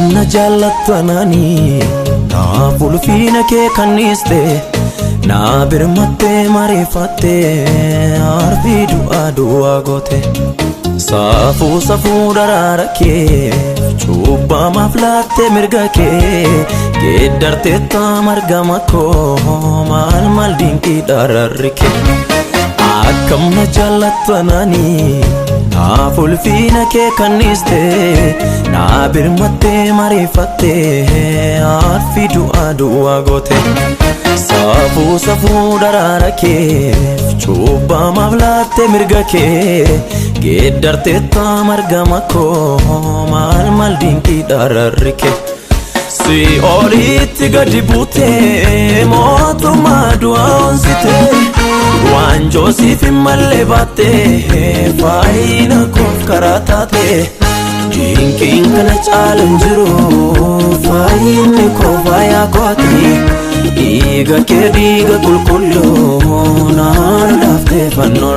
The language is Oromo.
Akkam na jaallattu anaanii naaf ulfiina kee kanniiste naa birmattee mariifattee arfii du'aa du'aa goote. Saafuu safuu daraara kee cuubbamaaf laattee mirga kee geeddarteetta margama koo maal maal dinqii daraarri kee. Akkam na jaallattu anaanii naaf ulfiina kee kanniiste naa birmattee mariifattee arfii du'aa du'aa goote. Saafuu safuu daraara kee cuubbamaaf laattee mirga kee geeddarteetta margama koo maal maal dinqii daraarri kee. Si'oolitti gadi buutee mootummaa du'aa onsitee waanjoo siif hin malle baattee faayina koof karaa taate dinqiin kana caalu hin jiru faayinni koo faayaa kooti dhiiga kee dhiiga qulqulluu naan laaftee fannoo.